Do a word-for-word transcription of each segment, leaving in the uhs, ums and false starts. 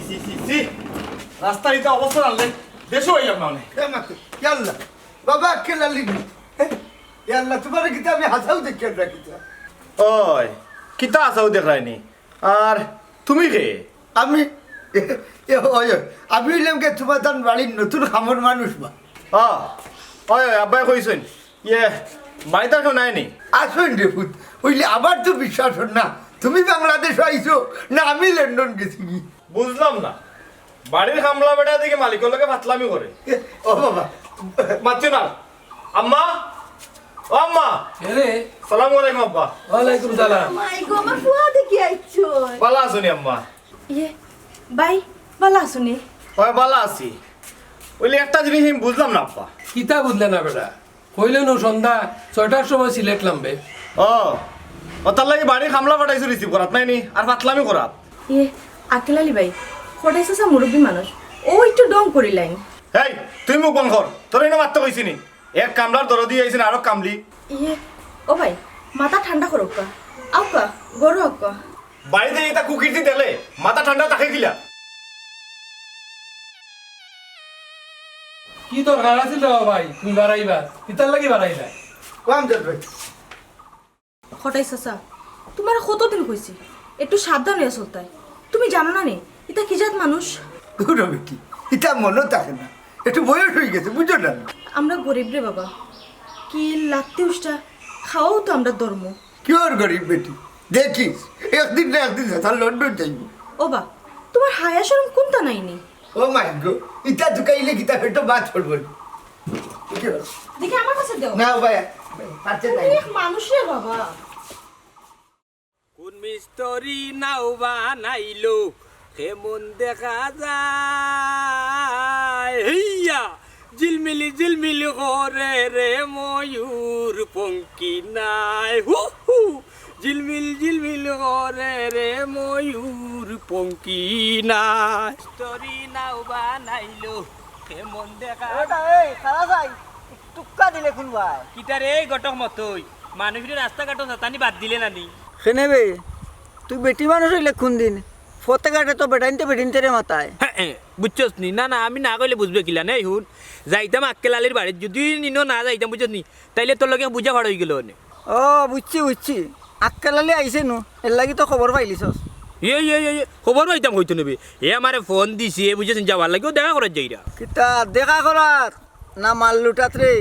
ছি, ছি, ছি। রাস্তার ইতা অবস্থা জানলে দেশো আইলাম না অনে। এ মাতে, ইয়াল্লা। বাবা, আক্কেল আলী নি। এ, ইয়াল্লা, তুমারে কিতা আমি হাছাউ দেখিয়ার না কিতা? ওই, কিতা হাছাউ দেখরায়নি? আর তুমি কে? আমি, এ, ওই, ওই, আমি অইলাম গি তুমার তান বাড়ির নতুন কামর মানুষ বা। ও, ওই, ওই, আব্বায় কইছইন। ইয়ে, বাড়িত আর কেউ নায়নি? আছইন রে পুত, অইলে আমার তো বিশ্বাস অর না। তুমি বাংলাদেশ আইছো না আমি লন্ডন গেছি গি? বুঝলাম না, বাড়ির কামলা বেটা দেখি মালিকর লগে ফাতলামি করে। এ, ও বাবা। মাতিও না। আম্মা, ও আম্মা। এরে। সালামু আলাইকুম আব্বা। ওয়ালাইকুম সালাম। মাই গো, আমার ফুয়া দেখি আইছো। ভালা আছোনি আম্মা? ইয়ে, ভাই, ভালা আছোনি? অয়, ভালা আছি। অইলে একটা জিনিস আমি বুঝলাম না আব্বা। কিতা বুঝলে না বেটা? কইলে নু সন্ধ্যা ছয়টার সময় সিলেট লামবে। ও, ও তার লাগি বাড়ির কামলা পাঠাইছো receive করাত নায়নি, আর ফাতলামি করাত। ইয়ে, আক্কেল আলী ভাই, কটাই চাচা মুরব্বি মানুষ, অউ একটু ঢং করিলাইন। হেই, তুই মুখ বন্ধ কর, তোরে ইনো মাততে কইছি নি? এক কামলার দরদি আইছে না আরো কামলি। ইয়ে, ও ভাই, মাথা ঠান্ডা করউক্কা। আউক্কা, ঘরো আউক্কা। বাড়িত ইতা কুকীর্তি দেখলে মাথা ঠান্ডা থাকে কিলা? কি দরকার আছিল রে ভাই, তুমি বাড়াইবা? কিতার লাগি বাড়াইলা? কম দে ভাই। কটাই চাচা, তুমারে কতদিন কইছি, একটু সাবধান অইয়া চলতায়। তুমি জানো না নি, ইতা কি জাত মানুষ? দুরো বেটি, ইতা মনো থাকে না, একটু বয়স অই গেছে, বুঝো না। আমরা গরিব রে বাবা, কি লাত্তি উষ্টা খাওয়াও তো আমরার ধর্ম। কিওর গরিব বেটি, দেখিস, একদিন না একদিন চাচা লন্ডন যাইবো। ও বা, তুমার হায়া শরম কুন্তা নাইনি? ও মাই গো, ইতা তুকাইলে কিতা পেটো ভাত পড়বো নি? কি হলো? দেখি আমার কাছে দেও। না ভাই, পারতে নাই। তুমি এক মানুষ রে বাবা। কোন মিস্ত্রি নাও বানাইলো, কেমন দেখা যায়। হেইয়া, ঝিলমিলি ঝিলমিলি করে রে ময়ূর পঙ্খী নাই। হু হু। ঝিলমিল ঝিলমিল করে রে ময়ূর পঙ্খী নাই। তরি নাও বানাইলো, কেমন দেখা। ওটা এই, খালা যাই, টুক্কা দিলে কোন ভাই? কিতা রে, এই ঘটক মতই। মানুষরে রাস্তাঘাটো জাতানি বাদ দিলে না নি? কেনে বে, তুই বেটি মানুষ অইলে কোন দিন? ফতে ঘাটে তো বেটাইন্তে বেটিন্তেরে মাতায়। হ্যাঁ, এ, বুঝছস নি? না, না, আমি না কইলে বুঝবে কিলা? নেই হুন, যাইতাম আক্কেল আলীর বাড়িত, যদি নিনো না যাইতাম, বুঝছস নি? তাইলে তোর লগে বুঝা ফাড় অই গেল অনে। ও, বুঝছি, বুঝছি। আক্কেল আলী আইছে নু, এর লাগি তো খবর পাইলিছস। ইয়ে, ইয়ে, ইয়ে, ইয়ে, খবর পাইতাম কইতো নিবি। এ আমারে ফোন দিছে, এ বুঝছস নি, যাওয়ার লাগি, ও দেখা করার যাইরা। কিতা দেখা করার? না মাল লুটাত রে।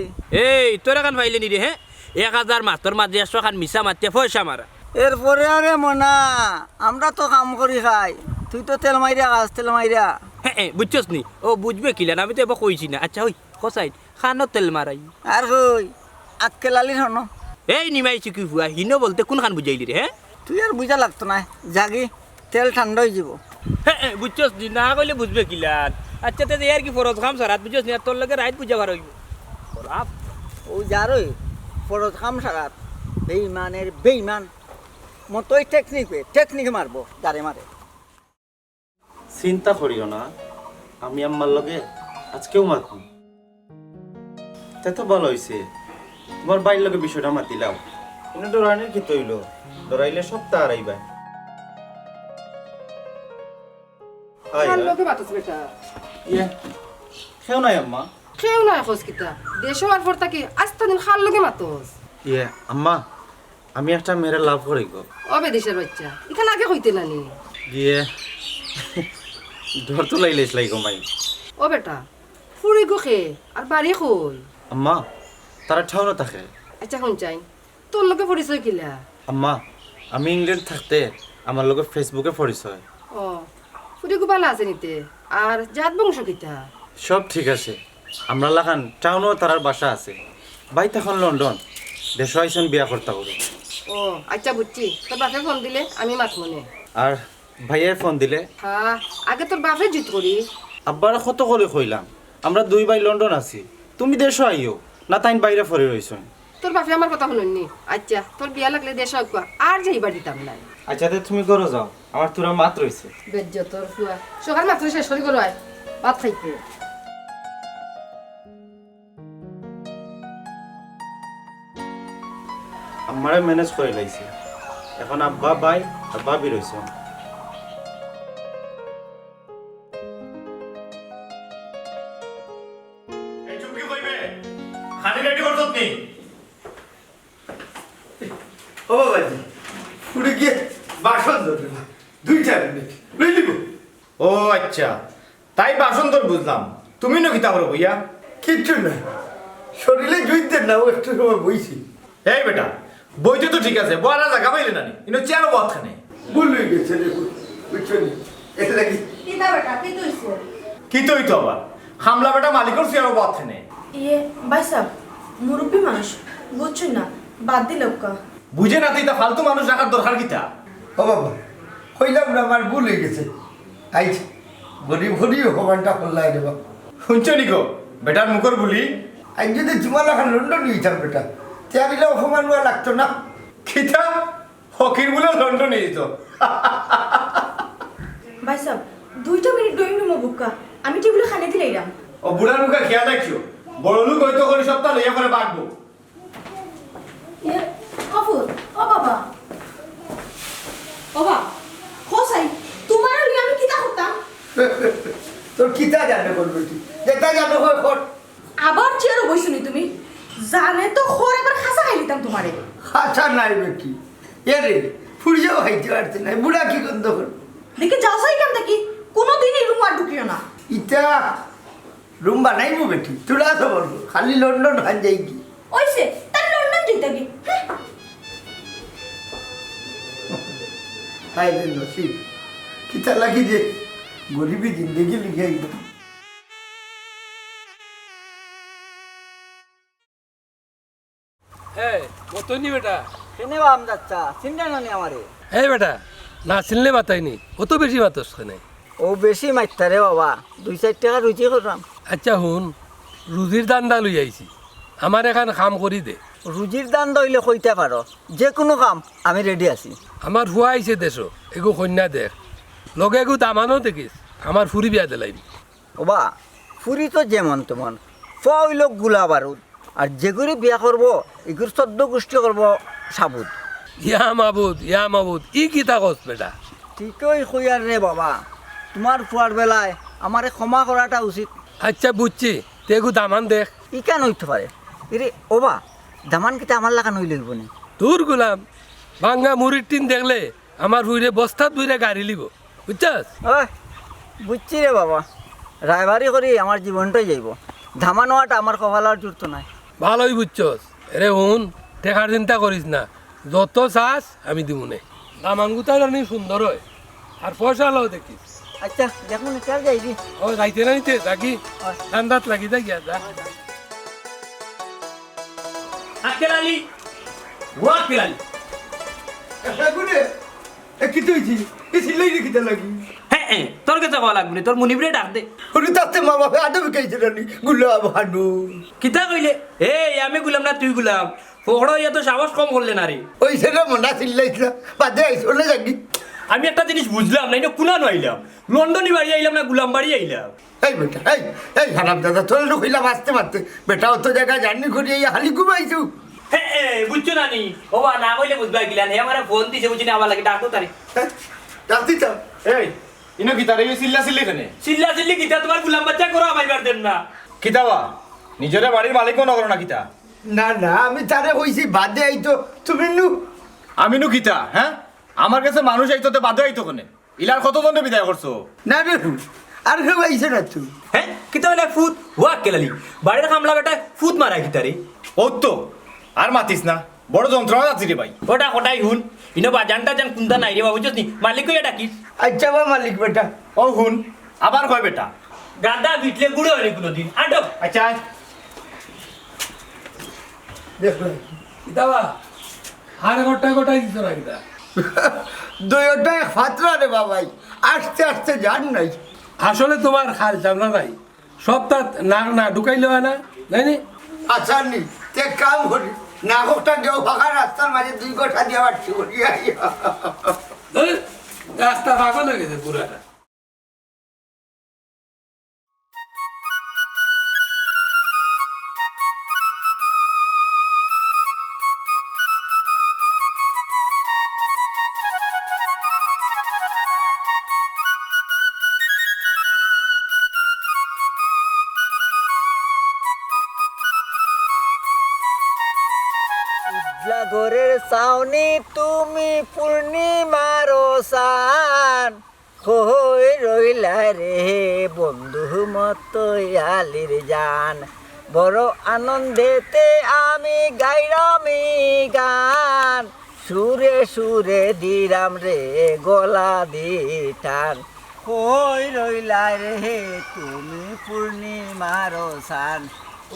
এই, তোর এখান পাইলে নি রে, হ্যাঁ? এক হাজার মাতর মাঝে একশো খান মিছা মাতিয়া পয়সা মারা। এরপরে আরে মনা, আমরা তো কাম করি খাই, তুই তো তেল মাইরা খাস, তেল মাইরা। হ্যাঁ, এ, বুঝছস নি? ও বুঝবে কিলা না, আমি তো এবার কইছি না। আচ্ছা, ওই, কসাই, খানো তেল মারাই। আর কই, আক্কেল আলীর হনো। এই নিমাই চিকি ফুয়া, হিনো বলতে কোন খান বুঝাইলি রে, হ্যাঁ? তুই আর বুঝা লাগতো না, যাগি। তেল ঠান্ডা অই যিবো। হে, হে, বুঝছস নি? না কইলে বুঝবে কিলান? আচ্ছা, তে আর কি ফরজ কাম সারাত বুঝছস নি? আর তোর লগে রাইত বুঝা বার অইবো। বাপ। ও যারই ফরজ কাম সারাত। বেইমানের বেইমান। মতই টেকনিক বে, টেকনিক মারবো, যারে মারে। চিন্তা করিও না, আমি আম্মার লগে আজকেও মাতমু। তে তো ভালা অইছে, তুমার ভাইর লগে বিষয়টা মাতিলাও। ইনো ডরানির কিতা অইলো? ডরাইলে সবতা হারাইবায়। আয়, কার আয়। লগে মাতস বেটা? ইয়ে, কেউ নাই আম্মা। কেউ নাই কস কিতা? দেশো আওয়ার পর থাকি আস্তা দিন কার লগে মাতস? ইয়ে, আম্মা, আমি একটা মেয়েরে লাভ করি গো। ও বেদিশার বাইচ্চা, ইখান আগে কইতে না নি? গিয়ে ডর তো লাইলাইস লাই গো মাই। ও বেটা, ফুড়ি গো কে? আর বাড়ি কই? আম্মা, তারা টাউনো থাকে। আচ্ছা, হুন চাই, তোর লগে পরিচয় কিলা? আম্মা, আমি ইংল্যান্ড থাকতে আমার লগে Facebook-এ পরিচয়। ও, ফুড়ি গো ভালা আছে নি তে? আর জাত বংশ কিতা? সব ঠিক আছে। আমরা লাখান টাউনো তারার বাসা আছে। ভাই তখন লন্ডন, দেশো আইছইন বিয়া করতা করি। ও, আচ্ছা বুঝছি। তোর বাপে ফোন দিলে আমি মাতমু নে। আর ভাইয়ে ফোন দিলে? হ্যাঁ, আগে তোর বাপে জিত করি। আব্বারে কত করি কইলাম, আমরা দুই ভাই লন্ডন আছি, তুমি দেশো আইও না, তাইন বাইরে পড়ি রইছইন। তোর বাপে আমার কথা হুনইন নি। আচ্ছা, তোর বিয়া লাগলে দেশো আউক্কা, আর যাইবার দিতাম নায়। আচ্ছা, তে তুমি ঘরো যাও, আমার থুড়া মাত রইছে। বেইজ্জতর ফুয়া। সকাল মাত্র শেষ করি ঘরো আয়, ভাত খাইতে। আম্মারে ম্যানেজ করি লাইছি। এখন আব্বা, ভাই আর ভাবি রইছে। রেডি করছত নি? ও বাবাজি, ফুড়ি গিয়া বাসন ধরবে না, দুইটা মিনিট লই নিব। ও আচ্ছা, তাই বাসন ধর বুঝলাম, তুমি নু কিতা করো বইয়া? কিচ্ছু না, শরীরে জুইত দের না, ও একটু সময় বইছি। এই বেটা, বইতে তো ঠিক আছে, বওয়ার জাগা পাইলে না নি, ইনো চেয়ারো বওয়াত কেনে? ভুল হয়ে গেছে রে, বুঝছো নি? এটা কি? কিতা বেটা, কিতা হইছে? কিতা হইতো আবার? হামলা বেটা মালিকর চেয়ারো বওয়াত কেনে? ইয়ে, ভাইসাব, মুরব্বি মানুষ, বুঝছইন না, বাদ দিলাউক্কা। বুঝে না তো ইতা ফালতু মানুষ রাখার দরকার কিতা? ও বাবা, কইলাম না আমার ভুল হয়ে গেছে। আইজ গরিব গরিব অপমানটা করলাই রে বাবা। শুনছো নি গো, বেটার মুখর বুলি? আইজ যদি তোমার লাখান লন্ডন হইতাম বেটা, তে আর ইলা অপমান হওয়া লাগতো না। কিতা? ফকির বুলে লন্ডন হইতো। ভাইসাব, দুইটা মিনিট ড্রয়িং রুমো বউক্কা, আমি টেবিলো খানি দিলাইরাম। ও বুড়ার মুখে খেয়াল রাখিও, বড় লোক হইতো করি সপ্তাহ লইয়া করে বাঁচবো। ইয়ে, গফুর, ও বাবা। ও বাবা, কও চাই, তোমারে লইয়া আমি কিতা করতাম? তোর কিতা জানে করবে তুই? যেটা জানো হয় কর। আবার চেয়ারো বইছো নি তুমি? জানে তো খর এবার খাসা খাই দিতাম তোমারে। খাসা নাই বেটি। এ রে, ফুড়িও খাইতে পারছে না। বুড়া কি গন্ধ করবে? দেখি যাও চাই কেন দেখি, কোনোদিন এই রুমো আর ঢুকিও না। ইটা রুম বানাইবো বেটি, তোরা তো বলবো, খালি লন্ডন হান যাই কি? ওইসে, তার লন্ডন যাইতা কি? হ্যাঁ। হায় রে নসিব, কিতা লাগি যে গরিবি জিন্দেগি লিখে আইলাম। এ, মতনি বেটা। কেনে বা আমজাদ চা, চিনরা না নি আমারে? এই বেটা, না চিনলে মাতাইনি, অত বেশি মাতস কেনে? ও বেশি মাততাম রে বাবা, দুই চাইর টেকা রুজি কররাম। আচ্ছা হুন, রুজির ধান্দা লই আইছি, আমার এখান কাম করি দে। রুজির ধান্দা অইলে কইতা পারো, যে কুনু কাম আমি রেডি আছি। আমার ফুয়া আইছে দেশো, এগু কইন্যা দেখ, লগে এগু দামানও দেখিস, আমার ফুরি বিয়া দিলাইবি। ওবা, ফুরি তো যেমন তেমন, ফুয়া অইলো গুলা বারুদ। আর যেগুরে বিয়া করবো, ইগুর চৌদ্দ গুষ্টি করবো সাবুদ। ইয়া মাবুদ, ইয়া মাবুদ, ই কিতা কস বেটা? ঠিকই কইয়ার রে বাবা, তোমার ফুয়ার বেলায় আমারে ক্ষমা করাটা উচিত। আচ্ছা বুঝছি, তে এগু দামান দেখ। ইখান অইতো পারে। এরে ওবা, দামান কিতা আমার লাখান অইলে অইবো নি? দূর গুলাম, ভাঙ্গা মুড়ির টিন দেখলে আমার ফুড়িয়ে বস্তাত বইরা গাড়ি লিবো, বুঝছস? ওই, বুঝছি রে বাবা, রায়বারি করি আমার জীবনটাই যাইবো। দামান অওয়াটা আমার কপালো আর জুটতো নায়। ভালোই বুঝছস। এরে হুন, টেকার চিন্তা করিস না, যত চাস আমি দিমুনে। দামানগুতা অইলে নি সুন্দর অয়, আর পয়সাআলাও দেখিস। আচ্ছা, দেখমুনে, চল যাই দি। ও, যাইতে না নিতে, যাগি। অয়। ঠান্ডাত লাগি যাই গিয়া, যা। আক্কেল আলী, ও আক্কেল আলী। এ, গুনে, এ, কিতা অইছে? এ, চিল্লাইরে কিতা লাগি? হ্যাঁ, হ্যাঁ, তোর গেছে কওয়া লাগবো নি, তোর মুনিবরে ডাক দে। ওরে, তাতে মা বাপে আদব শিখাইছে না নি, গুলাম হানু। কিতা কইলে? এই, আমি গুলাম না, তুই গুলাম। ফোকড়া অইয়া তো সাহস কম করলে না রে। ওই সেটা মনা চিল্লাইছ না, বাদে আইস, ওলে যাগি। আমি একটা জিনিস বুঝলাম না, ইনো কুনানো আইলাম? লন্ডনি বাড়ি আইলাম না গুলাম বাড়ি আইলাম? এই বেটা, এই, এই হারামজাদা, তোরে তো কইলাম আস্তে মাততে। বেটা অত জাগা জার্নি করি আইয়া খালি ঘুমাইছু। হে, এ, বুঝছো না নি? ওবা, না কইলে বুঝবা কিলা? হে আমারে ফোন দিছে, বুঝছো নি, আমার লাগি ডাকো তারে। হ্যাঁ? ডাক দিতাম। এই, ইনো কিতা রে, চিল্লা চিল্লি কেনে? চিল্লা চিল্লি কিতা? তোমার গুলাম বাচ্চা করো, আমায় বার দেন না। কিতা বা? নিজরে বাড়ির মালিক মনো করো না কিতা? না, না, আমি তারে কইছি বাদে আইতো, তুমি নু। আমি নু কিতা, হ্যাঁ? আমার গেছে মানুষ আইতো তে বাদে আইতো কেনে? ইলার কতজনরে বিদায় করছো? না রে, আর কেউ আইছে না তো। হ্যাঁ? কিতা অইলে ফুত? ও আক্কেল আলী, বাড়ির কামলা বেটায় ফুত মারা কিতা রে? ও তো, আর মাতিস না, বড় যন্ত্রণা যাচ্ছি রে ভাই। ওটা কটাই হুন, ইনো বাজান টাজান কুন্তা নাই রে বাবা, বুঝছস নি? মালিক কইয়া ডাকিস। আচ্ছা বা মালিক বেটা। ও হুন, আবার কয় বেটা। গাদা ভিটলে গুড়ে অয়নি কুনুদিন। আটো। আচ্ছা, আয়। দেখো। কিতা বা? হাড় গোটা গোটাই দিছ না কিতা? দুইওটাই ফাতরা রে বাবাই, আস্তে আস্তে জান নাই। আসলে তোমার খাল চামড়া নাই, সব তাত নাক না ঢুকাইলে অয় না, নাই নি? আচ্ছা নি, তে কাম করি, নাকটা গেও ফাঁকা রাস্তার মাঝে দুই গোটা দিয়া বাড়ছি করি। ধুর, রাস্তা পাগল অই গেছে পুরাটা। ঘরের ছাউনি তুমি পূর্ণিমার চান, কই রইলা রে বন্ধু মতয়ালির জান। বড় আনন্দেতে আমি গাইলাম ই গান, সুরে সুরে দিলাম রে গলা দি টান। কই রইলা রে তুমি পূর্ণিমার চান,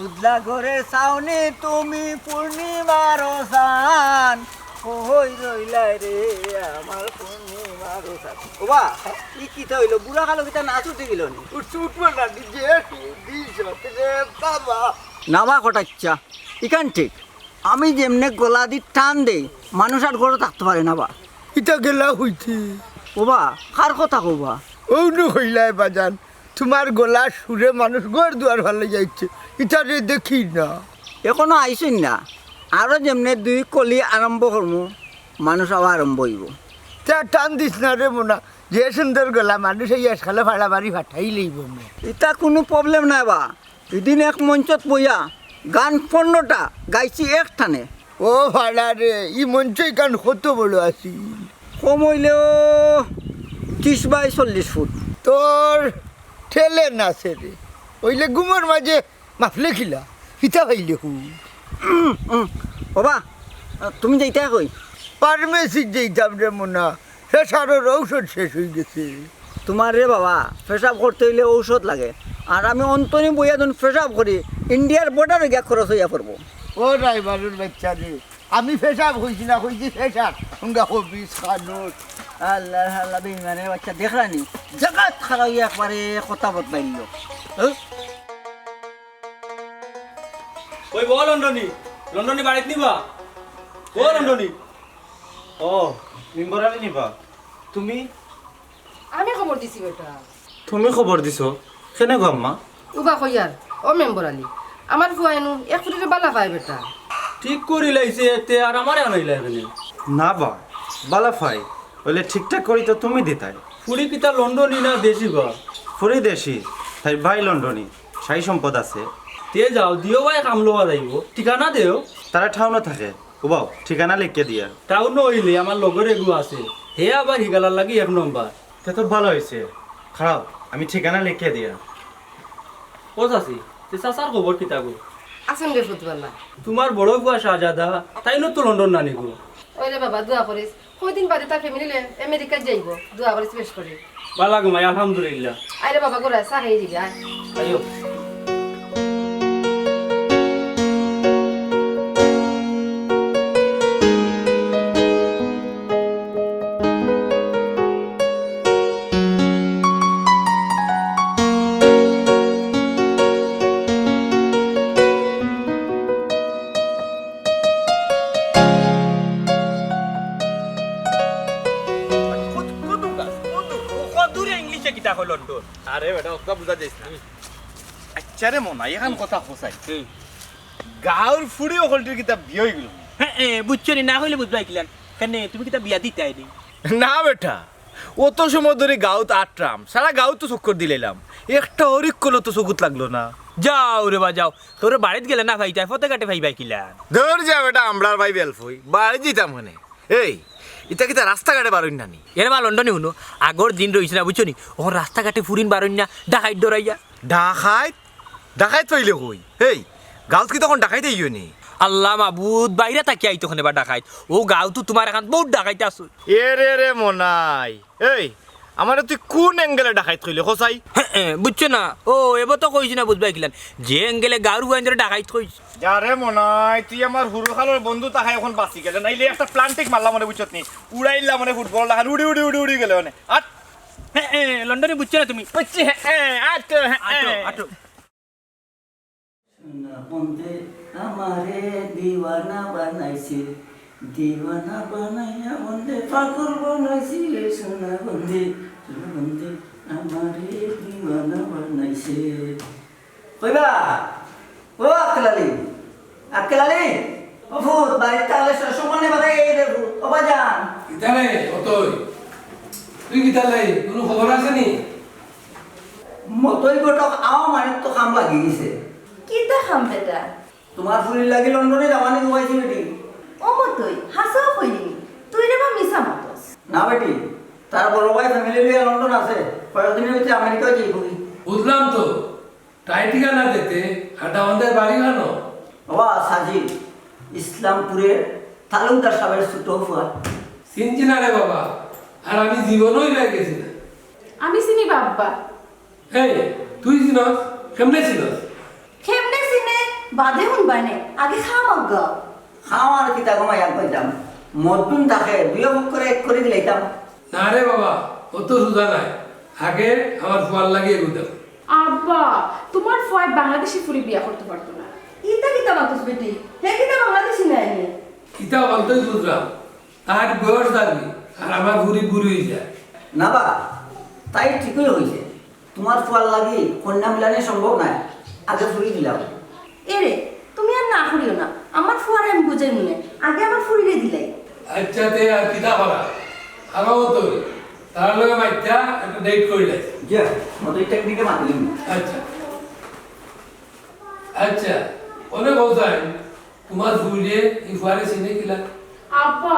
উদলা ঘরের ছাউনি তুমি পূর্ণিমার চান, কই রইলা রে আমার পূর্ণিমার চান। ওবা, ই কিতা অইলো? বুড়া কালো কিতা নাচ উঠি গেল নি? উঠছে, উঠবে না, যে দিন সত্যি রে বাবা। না বা কটাচ্ছা, ইখান ঠিক। আমি যেমনে গলা দি টান দেই, মানুষ আর ঘরো থাকতে পারে না বা। ইটা গেলা হইতে। ওবা, কার কথা কওবা? অউ নু কইলায় বাজান, তুমার গলার সুরে মানুষ ঘর দুয়ার ফালাই যাইছে, ইতারে দেখি না। এখনো আইছইন না, আরো যেমনে দুই কলি আরম্ভ করমু, মানুষ আওয়া আরম্ভ অইবো। তে টান দিস না রে মনা, যে সুন্দর গলা মানুষ এই আজকালে ফাড়া বাড়ি ফাটাই লইব মে। ইতা কুনু problem নায় বা, ইদিন এক মঞ্চত বইয়া গান পনেরোটা গাইছি এক টানে। ও ফাড়া রে, ই মঞ্চ ইখান কত বড় আছিল? কম অইলেও ত্রিশ by চল্লিশ ফুট। তোর ঠেলে না সে রে, অইলে ঘুমর মাঝে মাফলে খিলা, হিতা পাইলে হু। উম, উম। ওবা, তুমি যাইতায় কই? ফার্মেসিত যাইতাম রে মনা, প্রেশারর ঔষধ শেষ অই গেছে। তুমার রে বাবা, পেশাব করতে অইলে ঔষধ লাগে। আর আমি অন্তনি বইয়া যখন পেশাব করি, ইন্ডিয়ার বর্ডারো গিয়া খরচ অইয়া পড়বো। ও ড্রাইভারর বাচ্চা রে, আমি পেশাব কইছি না, কইছি প্রেশার। হুঙ্গা কবিস খানুর। আল্লাহ, আল্লাহ, বেইমানের বাচ্চা, দেখরানি? জাগাত খাড়া অইয়া একবারে কথা বদলাইল। হ্যাঁ? কই বল লন্ডনি? লন্ডনি বাড়িত নি বা? ও লন্ডনি। ও, মেম্বর আলী নি বা? তুমি? আমি খবর দিছি বেটা। তুমি খবর দিছো? কেনে গো আম্মা? উবা কইয়ার, ও মেম্বর আলী, আমার ফুয়াইনু এক ফুরিরে বালা পায় বেটা। ঠিক করি লাইছে এতে আর আমারে আনাইলা এখানে। না বা, বালা পায়, অইলে ঠিকঠাক করি তো তুমি দিতায়। ফুরি কিতা লন্ডনি না দেশি বা? ফুরি দেশি, তাইর ভাই লন্ডনি, সাই সম্পদ আছে। তে যাও, দিও ভাই কাম লওয়া যাইব। ঠিকানা দেও। তারা টাউনো থাকে, উবাও, ঠিকানা লেখিয়া দিয়া। টাউনো অইলে আমার লগর এগু আছে, হে আবার হিগালার লাগি এক নম্বর। তে তো ভালা অইছে, খাড়াও, আমি ঠিকানা লেখিয়া দিয়া। ও চাচি, তে চাচার খবর কিতা গো? আছেন রে ফুতবালা। তুমার বড় ফুয়া শাহজাদা, তাইনও তো লন্ডন নানি গো। ওই রে বাবা, দোয়া করিস। কয়দিন বাদে তার ফ্যামিলি লইয়া আমেরিকাত যাইব, দোয়া করিস বেশ করি। বালা গো মাই, আলহামদুলিল্লাহ। আয় রে বাবা, ঘরে আয়, চা খাই দিবি, আয়। আইও। কত, কত গাছ, কত, কত দূরে ইংলিশে কিতা কয় লন্ডন? আরে বেটা, অতটা বুঝা যাইছ না। আচ্ছা রে মনা, এখান কথা হোসাই। হুম। গাঁওর ফুড়ি অকলটির কিতা বিয়া অই গেল? হ্যাঁ, এ, বুঝছো নি, না কইলে বুঝবায় কিলান। কেনে, তুমি কিতা বিয়া দিতায় নি? না বেটা, অত সময় ধরি গাঁওত আটরাম, সারা গাঁওত তো চক্কর দিলাইলাম, একটা হরিক কলো তো চকুত লাগলো না। যাও রে বা যাও, কেউরে বাড়িত গেলে না পাইতায়, পথে ঘাটে পাইবায় কিলান। ধর যা বেটা, আমরার ভাই বেলফুই, বাড়িত দিতাম কেনে? এই, ইতা কিতা রাস্তাঘাটে বারইন না নি? এরে বা লন্ডনি হুনো, আগর দিন রইছে না, বুঝছো নি? অখন রাস্তাঘাটে ফুরিন বারইন না, ডাকাইত ডরাইয়া। ডাকাইত? ডাকাইত পাইলে কই? হেই, গাঁওত কি তখন ডাকাইত আইও নি? আল্লাহ মাবুদ, বাইরে থাকি আইতো কেনে বা ডাকাইত। অউ গাঁওত তুমার এখান বউত ডাকাইত আছে। এরে রে মনাই, এই, আমারে তুই কুন অ্যাঙ্গেলে ডাকাইত কইলে, কছাই? হে, হে, বুঝছো না? ও, এবো তো কইছি না, বুঝবায় কিলান। যে অ্যাঙ্গেলে গাঁওর ফুয়াইন্তরে ডাকাইত কইছি। যা রে মনাই, তুই আমার হুরুকালর বন্ধু তাহাই অখন বাঁচি গেলে, নাইলে একটা প্লান্টিক মারলাম অনে, বুঝছত নি? উড়াইলাম অনে ফুটবল লাখান, উড়ি, উড়ি, উড়ি, উড়ি গেলে অনে। আট। হে, হে, লন্ডনি বুঝছো না তুমি? বুঝছি, হে, হে, আট, হে, হে। আটো, আটো। সোনা বন্দে আমারে দিওয়ানা বানাইছে, দিওয়ানা বানাইয়া বন্দে পাগল বানাইছে রে সোনা বন্দে, সোনা বন্দে আমারে দিওয়ানা বানাইছে। কইবা? ও আক্কেল আলী, আক্কেল আলী, ও ফুত, বাড়িত তাহলে স-, সমানে বাজাই এই রে ফুত, ও বাজান। কিতা রে, অতই? তুই কিতা রে? কুনু খবর আছে নি? মতই ঘটক আও মানে তো কাম লাগি গেছে। কিতা কাম বেটা? তুমার ফুরির লাগি লন্ডনে যাওয়ানি ঘুমাইছি বেটি। ও ও মতই, হাছাউ কইলিনি। তুই রে বা মিছা মাতস। না বেটি, তার বড় ভাই ফ্যামিলি লইয়া লন্ডন আছে, কয়েকদিনর ভিতরে আমেরিকাও যাইবগি। বুঝলাম তো, তাই ঠিকানা দিতে, আর দামান্দের বাড়ি খানো? বাবা সাজিদ, ইসলামপুরের তালুকদার সাহেবের ছোট ফুয়া। চিনছি না রে বাবা, আর আমি জীবনও ইলায় গেছি না। আমি চিনি বা আব্বা। এই, তুই চিনস? কেমনে চিনস? কেমনে চিনে? বাদে হুনবায় নে, আগে খাম আজ্ঞা। খাম আর কিতা গো মাই, আজ্ঞা যাম। মদুন তাকে দুইও মুখ করে এক করে দিলাইতাম। না রে বাবা, অত সুজা নায়। আগে আমার ফুয়ার লাগি এগু দেও। আব্বা, তুমার ফুয়ায় বাংলাদেশি ফুরি বিয়া করতে পারতো না। ইতা কিতা মাতস বেটি? হে কিতা বাংলাদেশি নায় নি? ইতা অন্তই বুঝলাম। তার বয়স দাবি, আর আমার ফুরি বুড়ি হয়ে যায়। না বা, তাই ঠিকই হইছে। তুমার ফুয়ার লাগি কন্যা মিলানি সম্ভব নায়, আগে ফুরি দিলাও। এরে, তুমি আর না করিও না, আমার ফুয়ারে আমি বুঝাই মনে, আগে আমার ফুরিরে দিলাই। আচ্ছা, তে আর কিতা করা? আরো তো তার লগে মাইতা একটা ডেট করিলাই। জি, মতো একটা দিকে মাতিলিম। আচ্ছা। আচ্ছা, অনে বলতাম, তুমার ফুরিরে ই ফুয়ারে চিনে কিলা? আব্বা,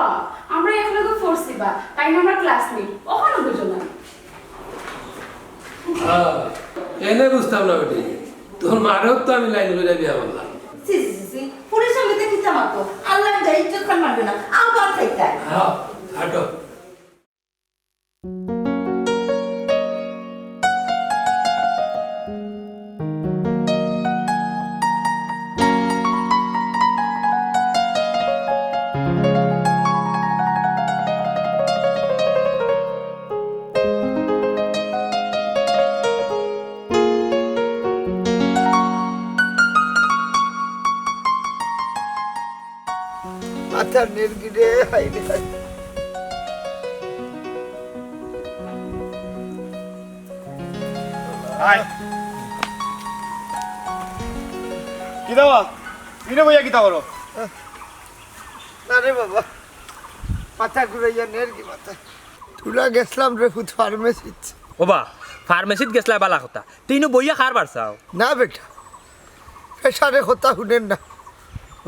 আমরা একলগে পড়ছি বা, তাই না আমরা ক্লাসমেট, অখানো বুঝো না। আহ, এনে বুঝতাম না বেটি, তোর মারেও তো আমি লাইন করে বিয়া করলাম। ছি, ছি, ছি, ছি, ফুরির সঙ্গে তো কিতা মাতো, আল্লাহ যা ইজ্জত খান মারবে না, আবার খাইতায়। হ্যাঁ, হাঁটো। মাথার নেরগি রে, হায় রে হায়। আয়। কিতা বা? ইনো বইয়া কিতা করো? না রে বাবা, মাথা ঘুরাইয়া নেরগি মাথা। তুলা গেছলাম রে পুত ফার্মেসিত। ওবা, ফার্মেসিত গেছলায় বালা কথা। তে ইনো বইয়া কার বার চাও? না বেটা, প্রেশারে কথা হুনের না।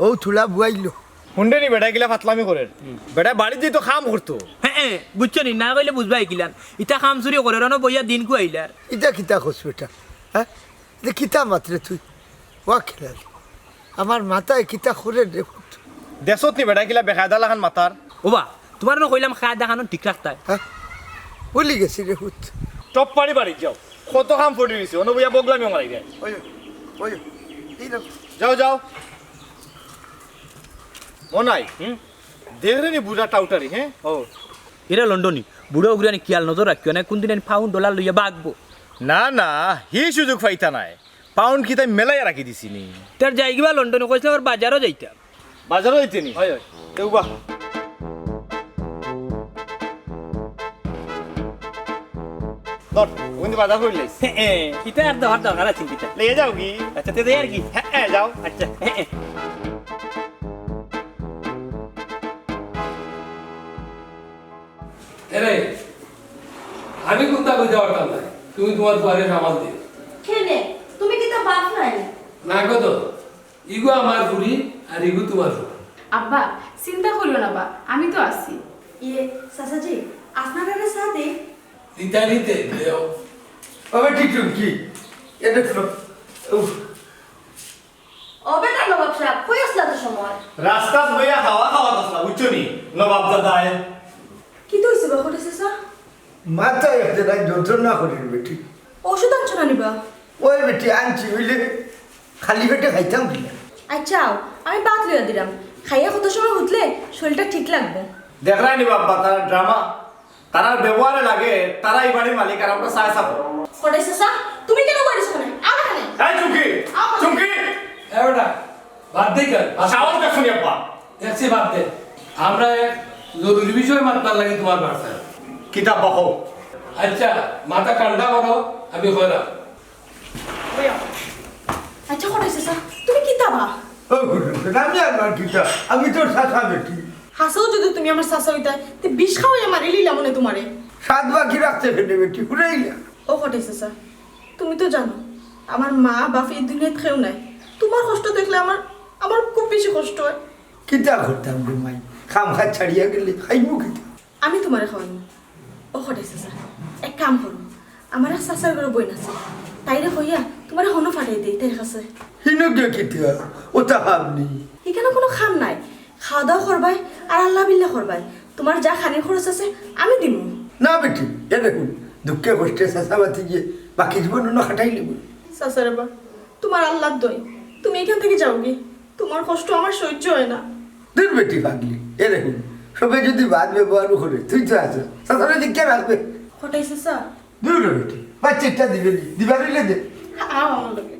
ও তুলা বুয়াইলো। হুনরে নি বেটা কিলা ফাতলামি করের। বেটা বাড়িত যাইতো কাম করতো। হে, হে, বুঝছো নি? না কইলে বুঝবায় কিলান। ইতা কাম চুরি করের, অনো বইয়া দিন কুয়াইলার। ইতা কিতা কস বেটা? হ্যাঁ? ইতা কিতা মাতরে তুই? ওয়া খেলাল। আমার মাথায় কিতা করের রে পুত। দেশত নি বেটা কিলা বেকায়দা লাখান মাতার। ওবা, তুমারে না কইলাম কায়দা কানুন ঠিক রাখতায়। হ্যাঁ? ভুলি গেছি রে পুত। টপ পারি বাড়িত যাও। কত কাম পড়ি রইছে, অনো বইয়া বগলামি মারাইরায়। ওই, ওই, এই দেখো। যাও, যাও। মনাই, হুম? দেখরে নি বুড়া টাউটারি, হ্যাঁ? ও। এরা লন্ডনি, বুড়া উগুরানি খিয়াল নজর রাখিও না, কুনদিন আনি পাউন্ড ডলার লইয়া বাগবো। না, না, হি সুযোগ পাইতা নায়। পাউন্ড কিতা মেলাইয়া রাখি দিছি নি? তার যাইগি বা লন্ডনে, কইছলাম আর বাজারও যাইতাম। বাজারও যাইতে নি? হয়, হয়। এ উবা। ধর, ওখান বাজার করিলাইস। হে, হে, ইতা আর দেওয়ার দরকার আছে কিতা? লইয়া যাওগি? আচ্ছা, তে যাই আর কি? হ্যাঁ, হ্যাঁ, যাও। আচ্ছা, হে, হে। এরে, আমি কুনতা বুঝা পারতাম না। তুমি তুমার ফুয়ারে সামাল দিও। কেনে? তুমি কিতা বাপ নায়? না গো তো। ইগু আমার ফুরি আর ইগু তুমার ফুয়া। আব্বা, চিন্তা করিও না বা, আমি তো আছি। ইয়ে, চাচাজি, আপনারারে চা দেই? দিতা নিতে দেও। ও বেটি চুমকি, এটা শোনো। উফ। ও বেটা নবাব সাব, কই আছলা অত সময়? রাস্তাত বইয়া হাওয়া খাওয়াত আছলাম, বুঝছো নি? নবাব দাদায়। কিতা অইছে বা, কটেশ চাচা? মাথায় একটা যন্ত্রণা করের বেটি। ঔষধ আনছো না নি বা? ওই বেটি আনছি, বুঝলে, খালি পেটে খাইতাম কি না? আচ্ছা, আও, আমি ভাত লইয়া দিরাম। খাইয়া কত সময় হুতলে শরীরটা ঠিক লাগবো। দেখরায় নি বাবা, তারার ড্রামা, তারার ব্যবহারে লাগে, তারাই বাড়ির মালিক আর আমরা চায় চাকর। কটেশ চাচা, তুমি কেনে বইছো অখানে? আও অখানে। এই চুমকি, আও। চুমকি। এ বেটা, বাদ দে কেনে? বাদ দে। সাহস দেখছো নি আব্বা? দেখছি, বাদ দে। আমরা এক জরুরি বিষয়ে মাতবার লাগি তুমার বাসায়। কিতা বা কও? আচ্ছা, মাথা ঠান্ডা করো, আমি কইরাম। আচ্ছা, কটেশ চাচা, তুমি কিতা বা? ও, আমি আর মার কিতা? আমি তো চাচা বেটি। হাছাউ যদি তুমি আমার চাচা অইতায়, তে বিষ খাওয়াইয়া মারিলিলাম অনে তুমারে। সাত বাকি রাখতে ফেলে বেটি, ঘুরাইলা। ও কটেশ চাচা, তুমি তো জানো, আমার মা বাপ ই দুনিয়াত কেউ নাই। তুমার কষ্ট দেখলে আমার, আমার খুব বেশি কষ্ট অয়। কিতা করতাম গো মাই? কাম কাজ ছাড়িয়া গেলে খাইমু কিতা? আমি তুমারে খাওয়াইমু। ও কটাই চাচা, এক কাম করো, আমার এক চাচার ঘরো বইন আছে, তাইরে কইয়া তুমারে হনো পাঠাই দেই তাইর কাছে। হিনো গিয়া কিতা? ওতা কাম নি। ইখানো কুনু কাম নাই, খাওয়া দাওয়া করবায় আর আল্লাহ বিল্লাহ করবায়। তুমার যা খানির খরচ আছে আমি দিমু। না বেটি, এ দেখো, দুঃখে কষ্টে চাচা বাতি গিয়া বাকি জীবন অনো কাটাইলিমু। চাচা রে বা, তুমার আল্লার দোয়াই, তুমি ইখান থাকি যাওগি। তুমার কষ্ট আমার সইজ্য অয় না। দুর বেটি পাগলি, এ দেখো, সবে যুদি বাদ ব্যবহারও করে, তুই তো আছস, চাচারে দি কে রাখবে? কটাই চাচা। দুর বেটি, বাচ্চাটা দিবে নি, দিবার অইলে দে। আও আমার লগে।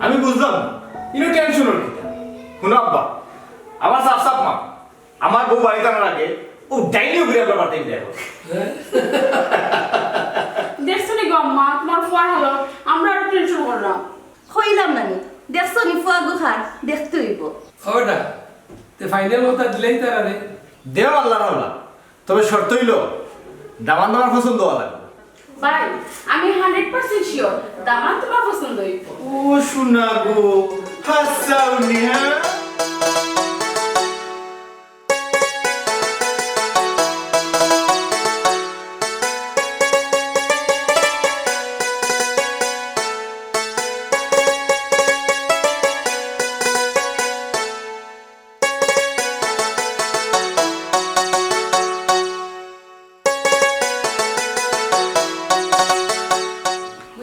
আমি বুঝলাম না, ইনো টেনশন অর কিতা? হুনো আব্বা, আমার সাফ সাফ মা, আমার বউ বাড়িত আনার আগে ও ডাইনি ঘুরে আমরা বাড়িত বিদায় করে। দেখছো নি গো আম্মা, তুমার ফুয়ার হালত, আমরা আরো টেনশন করলাম। কইলাম না নি, দেখছো নি ফুয়া গুখার, দেখতে অইবো। ও বেটা, তে ফাইনাল কথা দিলেই তারা রে। দেও আল্লার আল্লাহ, তবে শর্ত অইলো, দামান দামার পছন্দ অওয়া লাগবো। ভাই, আমি হান্ড্রেড পার্সেন্ট শিওর, দামান তুমার পছন্দ অইবো। ও সোনা গো, হাসাও নি, হ্যাঁ?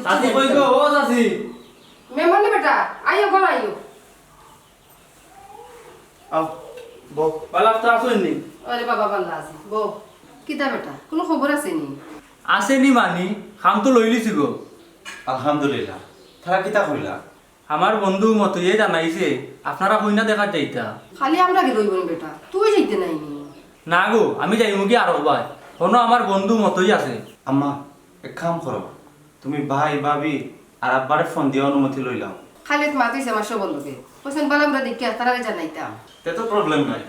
চাচি কই গো? ও চাচি। মেহমান নি বেটা, আইও ঘর আইও। আও, বও। বালা তো আছইন নি? আরে বাবা, বালা আছি। বও। কিতা বেটা, কুনু খবর আছে নি? আছে নি মানি, কাম তো লইলিছি গো। আলহামদুলিল্লাহ। তারা কিতা কইলা? আমার বন্ধু মতইয়ে জানাইছে, আপনারা কইনা দেখাত যাইতা। খালি আমরা গেলে অইবো নি বেটা, তুই যাইতে নায় নি? না গো, আমি যাইমুগি আরক বায়। হুনো আমার বন্ধু মতই আছে। আম্মা, এক কাম করো, তুমি ভাই, ভাবি আর আব্বারে ফোন দিয়া অনুমতি লইলাও। খালিদ মাতিছে আমার সবর লগে। কইছইন বালা বুরা দেখিয়া তারারে জানাইতাম। তে তো প্রবলেম নাই।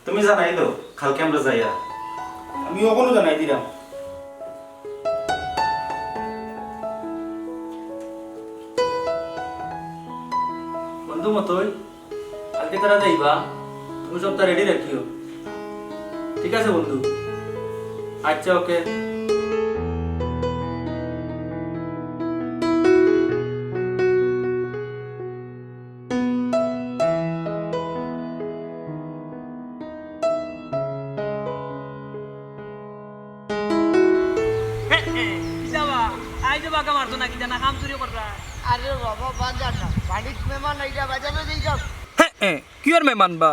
তুমি জানাই দেও, কালকে আমরা যাইয়ার। আমি অখনউ জানাই দিরাম। বন্ধু মতই, কালকে তারা যাইবা, তুমি সবতা রেডি রাখিও। ঠিক আছে বন্ধু? আচ্ছা, ওকে। কিতা বা? আইজও বাগা মারছো না কিতা, না কাম চুরি কররা? আরে বাবা, বাগা না। বাড়িত মেহমান আইরা, বাজানো যাইতাম। হে, হে, কিওর মেহমান বা?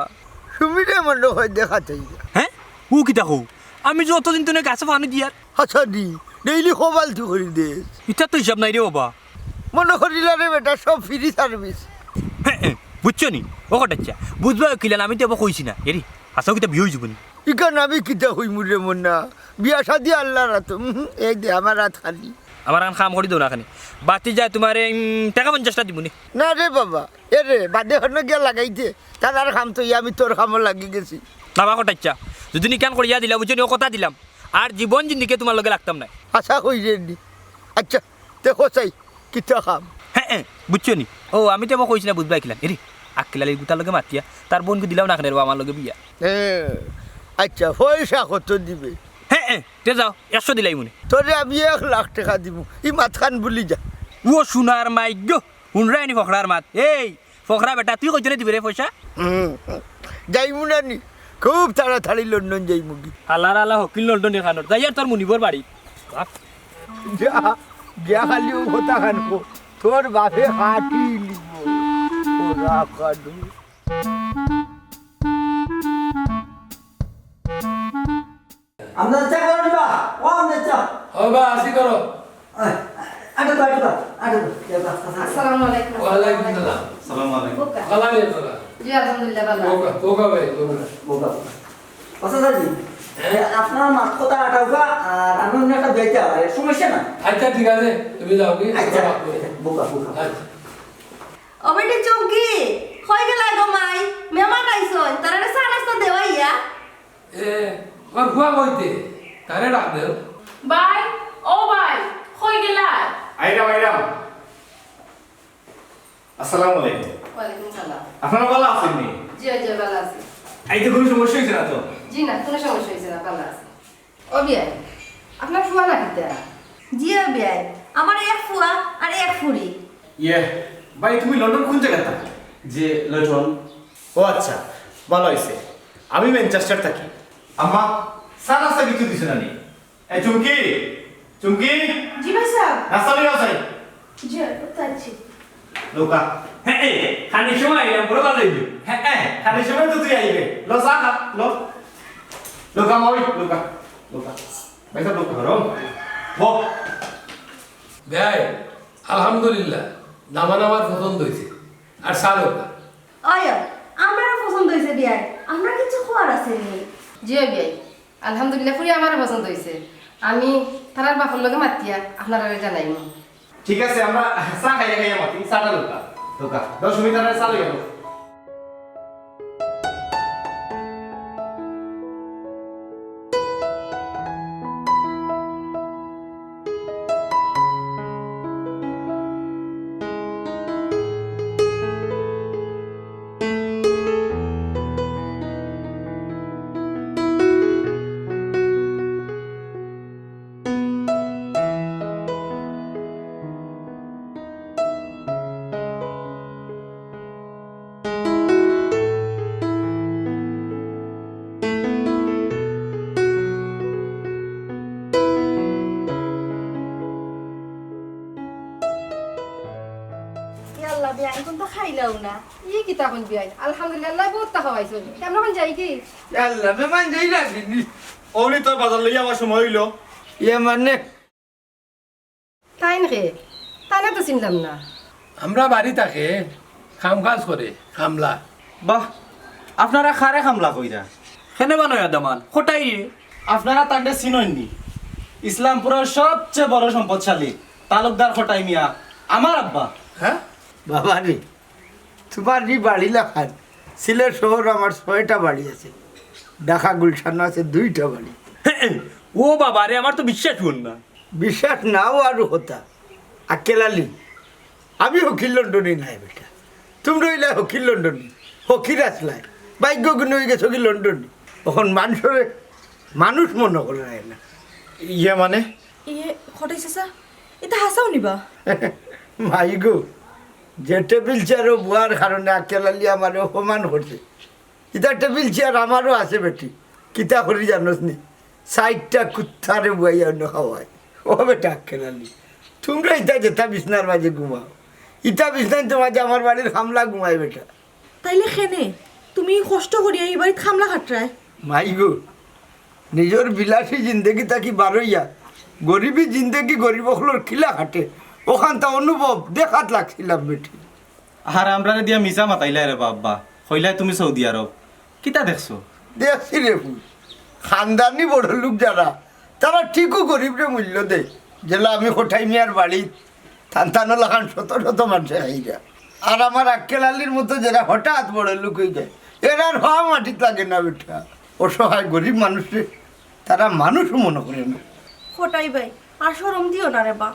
সুমিরে মনো অয় দেখা চাইরা। হে? ও কিতা কও? আমি যে অতদিন তনে গাছে পানি দিয়ার। হাছা দি, ডেইলি কপাল তুই করি দেস। ইতা তো হিসাব নাই রে বাবা। মনো করিলা রে বেটা, সব ফ্রি সার্ভিস। হে, হে, বুঝছো নি? ও কটাচ্ছা, বুঝবা কিলান, আমি তো এবার কইছি না। এরি, হাছাউ কিতা বিয়া অইযিবো নি? ইখান আমি কিতা কইমু রে মন্না? বিয়া শাদি আল্লার আতো। উহুম, এই দে আমার আত খালি। আমার আন কাম করি দেও না খানি। বাতি যায় তুমারে, উম, টেকা পঞ্চাশটা দিমু নি। না রে বাবা, এরে, বাদে হনো গিয়া লাগাইতে। তার আর কাম তো ইয়া, আমি তোর কামো লাগি গেছি। না বা কটাচ্ছা, যুদি নিকান করিয়া দিলা, বুঝছো নি, ও কথা দিলাম। আর জীবন জিন্দিকে তুমার লগে লাগতাম নায়। আশা করি রে নি। আচ্ছা, তে কও চাই, কিতা কাম? হে, হে, বুঝছো নি? ও, আমি তো এবার কইছি না, বুঝবায় কিলান। এরি, আক্কেল আলীর গুতার লগে মাতিয়া, তার বইনগু দিলাও না কেনে রে বা আমার লগে বিয়া। হে, আচ্ছা, পয়সা কত দিবে? হে, হে, তে যাও, একশো দিলাইমু নে। তোরে আমি এক লাখ টেকা দিমু, ই মাতখান ভুলি যা। ও সোনার মাইক গো, হুনরায় নি ফকরার মাত। এই, ফকরা বেটা, তুই কইতে দিবে রে পয়সা? হুম, যাইমু না নি? খুব তাড়াতাড়ি লন্ডন যাইমুগি। হালার হালা হকিল লন্ডন এখানোর। যাইয়ার তোর মুনিবর বাড়ি। বাপ। যা, গিয়া খালি ও কথা খান কো। তোর বাপে কাটি লিব। ওরা কাটু। আমদানি চা করো নি বা? ও আমদানি চা। ও বা, আসি করো। আহ, আটো তো, আটো তো, আটো তো। আসসালামু আলাইকুম। ওয়ালাইকুম সালাম। আসসালামু আলাইকুম। বোকা। ভালা আছো তোরা? জি, আলহামদুলিল্লাহ, ভালা। বোকা, বোকা ভাই, বোকা। বোকা, বোকা। আচ্ছা, স্যার জি, হ্যাঁ? এ, আপনার মাত কথা আটাউকা, আর আমি অন্য একটা বেচা, আরে, সমস্যা না। আচ্ছা, ঠিক আছে, তুমি যাও কি? আচ্ছা, বোকা, বোকা। আচ্ছা। ও বেটি চুমকি, কই গেলা গো মাই? মেহমান আইছইন, তারারে চা নাস্তা দেওয়াইয়া। এ, ওর ফুয়া কইতে, তারে ডাক দেও। ভাই, ও ভাই, কই গেলা? আইরাম, আইরাম। আসসালামু আলাইকুম। ওয়ালাইকুম সালাম। আপনারা ভালা আছইন নি? জি, জি, ভালা আছি। আইতে কুনু সমস্যা অইছে না তো? জি না, কুনু সমস্যা অইছে না, ভালা আছি। ও বিয়াই, আপনার ফুয়া না কিতা? জি ও বিয়াই, আমার এক ফুয়া আর এক ফুড়ি। ইয়ে, ভাই, তুমি লন্ডন কুন জাগাত থাকো? জি, লন্ডন। ও আচ্ছা, ভালা অইছে। আমি ম্যানচেস্টার থাকি। আম্মা, চা নাস্তা কিছু দিছো না নি? এই চুমকি, চুমকি, জি ভাই সাহেব। নাস্তা লইয়া আও চাই। জি, করতে আছি। লউক্কা। হ্যাঁ, এই, খানিক সময় আইলাম, পুরো ভালা অইবে। হ্যাঁ, হ্যাঁ, খানিক সময় তো তুই আইবে। ল, চা খা, ল। লউক্কা, মই, লউক্কা, লউক্কা। ভাই সাহেব, লউক্কা, গরম। বহ। ভাই, আলহামদুলিল্লাহ, দামান আমার পছন্দ অইছে। আর চা লউক্কা। অয়, আমরারও পছন্দ অইছে বিয়াই। আমরা কিছু কওয়ার আছে নি? জি অয় বিয়াই, আলহামদুলিল্লাহ, ফুড়ি আমারও পছন্দ অইছে। আমি তারার বাপর লগে মাতিয়া আপনারারে জানাইমু। ঠিক আছে, আমরা চা খাইয়া খাইয়া মাতি, চাটা লউক্কা। লউক্কা। দশ মিনিট আমরা চা লইয়া লও। ইয়া আল্লাহ, বিয়াই, এখন তো খাইলাও না। ই কিতা কইন বিয়াই? আলহামদুলিল্লাহ, আল্লায় বউততা খাওয়াইছইন। তে আমরা এখন যাইগি? ইয়া আল্লাহ, মেহমান যাইরা নি? অউনি তোর বাজার লইয়া আওয়ার সময় অইলো। ইয়ে মানে? তাইন কে? তাইন তো চিনলাম না। আমরা বাড়ি থাকে, কাম কাজ করে, কামলা। বাহ, আপনারা কারে কামলা কইরা? কেনে বানাইয়া দামান? কটাই রে? আপনারা তানরে চিনইন নি? ইসলামপুরর সবচেয়ে বড় সম্পদশালী তালুকদার কটাই মিয়া, আমার আব্বা। হ্যাঁ? বাবা রে, তুমার ই বাড়ি লাখান সিলেট শহর আমার ছয়টা বাড়ি আছে, ঢাকা গুলশানো আছে দুইটা বাড়ি। ও বাবা রে, আমার তো বিশ্বাস অর না। বিশ্বাস না অওয়ার কথা। আক্কেল আলী, আমি হকির লন্ডনী নায় বেটা, তুমরা অইলায় হকির লন্ডনী, হকির আছলায়, ভাইগ্য গুণে অইগেছো কি লন্ডনী। অখন মানষরে মানুষ মনো করা যায় না। ইয়ে মানে? ইয়ে, কটাই চাচা, ইতা হাছাউ নি বা? মাই গো, যে টেবিল চেয়ারো বওয়ার কারণে আক্কেল আলী আমারে অপমান করছে। ইতা টেবিল চেয়ার আমারও আছে বেটি। কিতা করি জানোস নি? চাইরটা কুত্তারে বওয়াইয়া অনো খাওয়াই। ও বেটা আক্কেল আলী, তুমরা ইতা যেতা বিছনার মাঝে ঘুমাও, ইতা বিছনাইনতর মাঝে আমার বাড়ির কামলা ঘুমায় বেটা। তাইলে কেনে তুমি কষ্ট করিয়া ই বাড়িত কামলা খাটরায়? মাই গো, নিজর বিলাসী জিন্দেগি থাকি বারইয়া গরিবি জিন্দেগি গরিব অকলর কিলা খাটে, অখানতা অনুভব দেখাত লাগছিলাম বেটি। আর আমরারে দিয়া মিছা মাতাইলায় রে বা আব্বা, কইলায় তুমি সৌদি আরব। কিতা দেখছো? দেখছি রে পুত, খানদানি বড় লোক যারা, তারা ঠিকউ গরিবরে মূল্য দেয়। যেলা আমি কটাই মিয়ার বাড়িত তান তানর লাখান শত শত মানষে খাইরা। আর আমার আক্কেল আলীর মতো যেরা হঠাৎ বড় লোক অইযায়, এরার পাও মাটিত লাগে না বেটা। অসহায় গরিব মানুষরে তারা মানুষও মনো করে না। কটাই ভাই, আর শরম দিও না রে বা।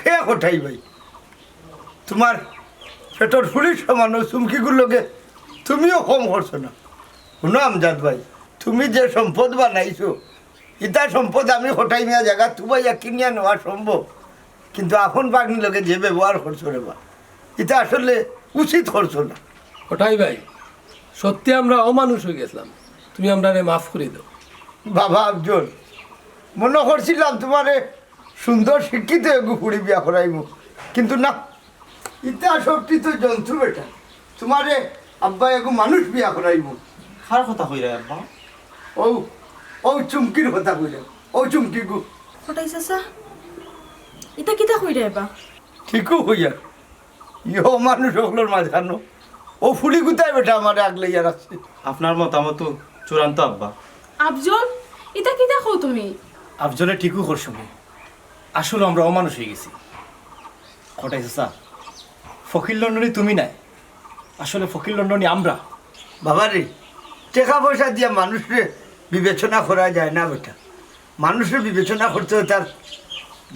হে কটাই ভাই, তুমার পেটর ফুড়ির সমান অউ চুমকিগুর লগে তুমিও কম করছো না। হুনো আমজাদ ভাই, তুমি যে সম্পদ বানাইছো, ইতা সম্পদ আমি কটাই মিয়া জাগাত তুবাইয়া কিনিয়া নেওয়া সম্ভব, কিন্তু আপন ভাগ্নির লগে যে ব্যবহার করছো রে বা, ইতা আসলে উচিত করছো না। কটাই ভাই, সত্যি আমরা অমানুষ অইগেছলাম, তুমি আমরারে মাফ করি দেও। বাবা আফজল, মনো করছিলাম তুমারে সুন্দর শিক্ষিত এগু ফুড়ি বিয়া করাইমু, কিন্তু না, ইতা সবটি তো জন্তু বেটা। তুমারে আব্বা এগু মানুষ বিয়া করাইমু। কার কথা কইরায় আব্বা? অউ, অউ চুমকির কথা কইরাম। অউ চুমকিগু। কটাই চাচা, ইতা কিতা কইরায় বা? ঠিকউ কইয়ার। ইয়ো মানুষ অকলর মাঝখানো অউ ফুড়িগুতায় বেটা আমারে আগলাইয়া রাখছে। আপনার মতামত চূড়ান্ত আব্বা। আফজল, ইতা কিতা কও তুমি? আফজলে ঠিকউ করছো নি। আসলে আমরা অমানুষ অইগেছি। কটাই চাচা, ফকির লন্ডনী তুমি নায়, আসলে ফকির লন্ডনী আমরা। বাবা রে, টেকা পয়সা দিয়া মানুষরে বিবেচনা করা যায় না বেটা। মানুষরে বিবেচনা করতে হয় তার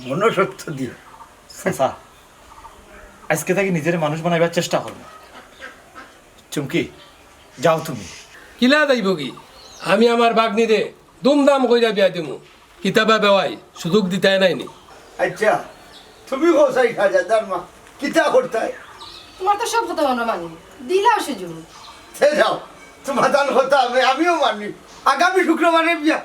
মনসত্ব দিয়া। চাচা, আইজকে থাকি নিজেরে মানুষ বানাইবার চেষ্টা করমু। চুমকি, যাও তুমি। কিলা যাইবো কি? আমি আমার ভাগ্নিরে দুমদাম কইরা বিয়া দিমু। কিতাবা বেওয়াই সুযোগ দিতায় নাইনি। আচ্ছা, তুমি কও চাই খাজাদার মা, কিতা করতায়? তোমার তো সব কথা আমরা মানি, দিলাও সুযোগ। সে যাও, তোমার দান কথা আমি, আমিও মানি। আগামী শুক্রবারে বিয়া।